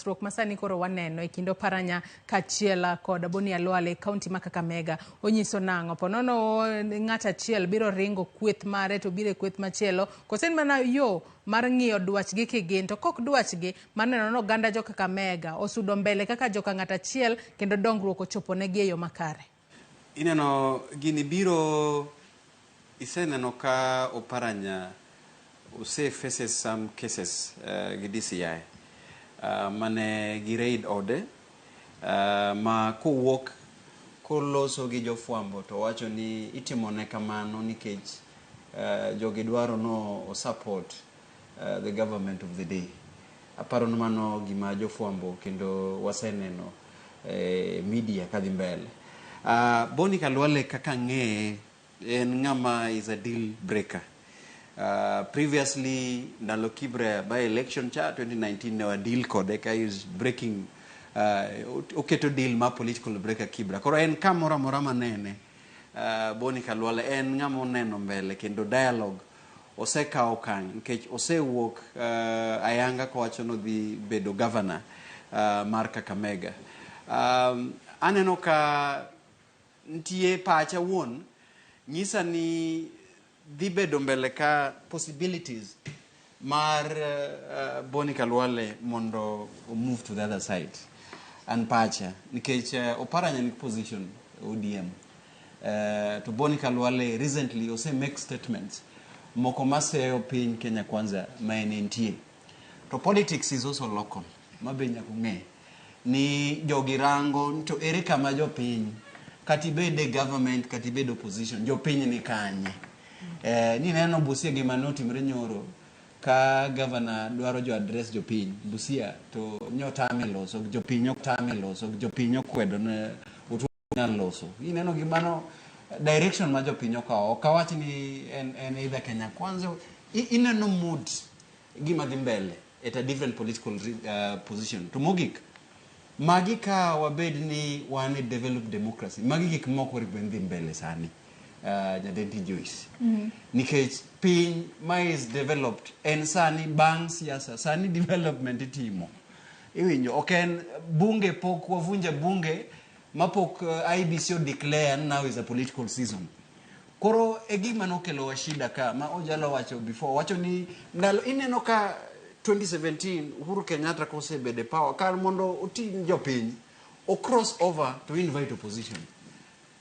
Mosruok masani koro waneno e kind Oparanya kaachiel kod Boni Khalwale e kaunti ma Kakamega onyiso nang'o? Po nono ng'at achiel biro ringo kweth mare to biro e kweth machielo, koso en mana yo mar ng'iyo dwachgi kigin to kok dwachgi mar neno ni oganda jo Kakamega osudo mbele kaka joka ng'at achiel kendo dongruok ochoponegi e yo makare. Ineno gini biro iseneno ka Oparanya ose faces some cases gi DCI mane gi raid ode ma kowuok koloso gi jofwambo to wacho ni itimone kamano nikech jogi dwaro no o support the government of the day. Aparo ni mano gima jofwambo kendo waseneno e media kadhi mbele. Boni Khalwale kaka ang'eye en ng'ama is a deal breaker. Previously ndalo Kibra by election cha 2019 ne wa deal kode ka is breaking oketo deal ma political breaker Kibra. Koro en kamoro amora manene Boni Khalwale en ng'ama oneno mbele kendo dialogue osekawo okang' nikech osewuok ayanga kowacho ni odhi bedo governor mar Kakamega. Aneno ka nitie pacha wuon nyisa ni dhi bedo mbele ka possibilities mar Boni Khalwale mondo o move to the other side. An pacha nikech Oparanya nigi position ODM. To Boni Khalwale recently ose make statements moko maseyo piny Kenya Kwanza ma en entie. To politics is also local ma be nyaka ung'e ni jogi rango to ere kama jopiny kata ibed e government kata ibed opposition jopiny ni kanye. Ni neno Busia gima notimre nyoro ka governor dwaro jo address jopiny Busia to nyotame loso jopiny otame loso jopiny okwedo ne nyal loso. Ineno gimano direction ma jopiny okawo. Ok awach ni en either Kenya Kwanza. Ineno mood gima dhi mbele at a different political position. To mogik, magi ka wabed ni wan e developed democracy, magi gik moko onego bed ni dhi mbele sani. Nyadendi Joyce. Nikech piny ma is developed en sani bang' siasa, sani development itimo. Iwinjo, ok en bunge pok wavunja bunge mapok IEBC o declare now is a political season. Koro e gima nokelo wa shida ka ma Ojalo wacho before, wacho ni ndalo ineno ka 2017 Uhuru Kenyatta kosebedo e power kar mondo oting' jopiny o cross over to invite opposition.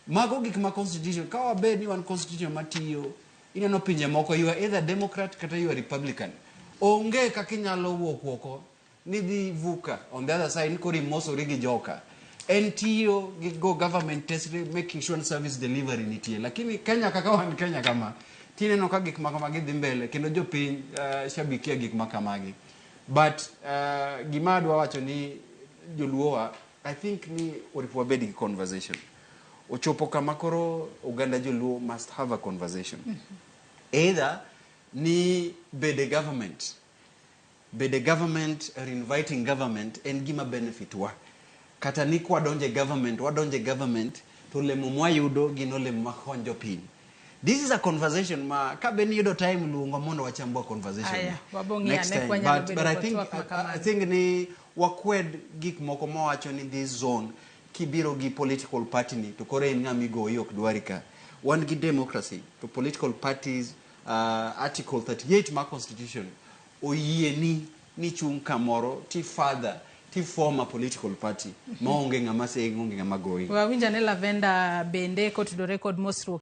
Mago gik ma constitution ka wabed ni wan constitution matiyo ineno pinje moko you are either Democrat kata you are Republican. Onge kaka inyalo wuok oko ni dhi vuka on the other side ni koro imosori gi joka. En tiyo gi go government test making sure ni service delivery nitie. Lakini Kenya kaka wan Kenya kama tineno ka gik makamagi dhi mbele kendo jopiny shabikia gik makamagi. But gima adwa wacho ni joluowa I think ni oripo wabed gi conversation. Ochopo kama koro oganda joluo must have a conversation. Either ni bede government bede government or inviting government en gima benefit wa. Kata ni kwadonje government, wadonje government to olemo mwayudo gin olemo makony jopiny. This is a conversation ma ka be niyudo time luonga mondo wachambwa conversation. Aya, wabong'iyo next ane time. kwanyalo But, bedo but I kod think, twak ma I kamano. think ni wakwed gik moko mawacho ni this zone kibiro gi political party ni to koro en ng'ama igoyi ok dwari ka. Wan gi democracy to political parties article 38 mar constitution oyie ni ni chung' kamoro ti further ti form a political party maonge ng'ama segi onge ng'ama goyi. Wawinjo ane Lavenda bende kotudore kod mosruok.